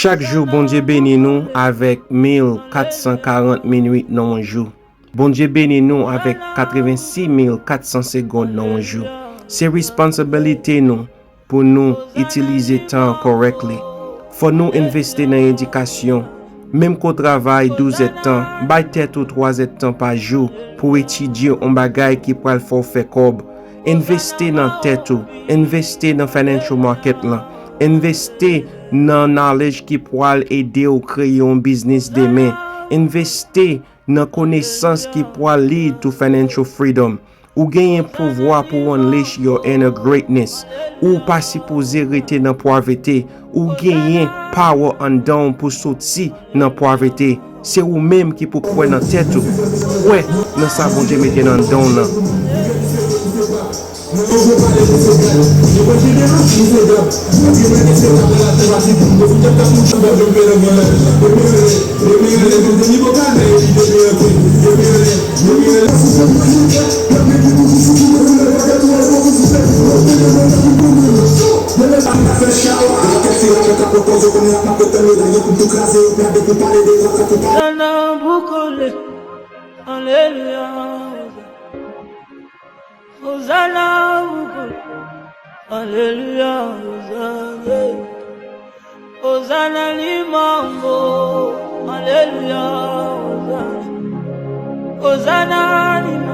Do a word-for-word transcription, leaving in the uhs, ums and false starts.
Chak jou, Bondye beni nou avèk mil kat san karant minwit nan yon jou. Bondye beni nou avèk katrevensis mil kat san segonn nan yon jou. Se responsibility nou pou nou itilize tan an correctly. Fò nou envesti nan edikasyon. Menm ke w travay douz èdtan, bay tèt ou twa èdtan pa jou pou w etidye yon bagay ki pral fè w fè kòb. Envesti nan tèt ou, envesti nan financial market lan, envesti nan knowledge ki pral ede w kreye yon biznis demen, envesti nan konesans ki pral lead to financial freedom. Ou genyen pouvwa pou w unleash your inner greatness. Ou pa sipoze rete nan pwavete. Ou genyen power anndan w pou soti nan pwavete. Se ou menm ki pou kwè nan tèt ou, kwè nan sa Bondye mete nan anndan w nan. Ozana pou kole, aleluya. Ozana pou kole, aleluya. Ozana, Ozana li mango, aleluya. Ozana, Ozana li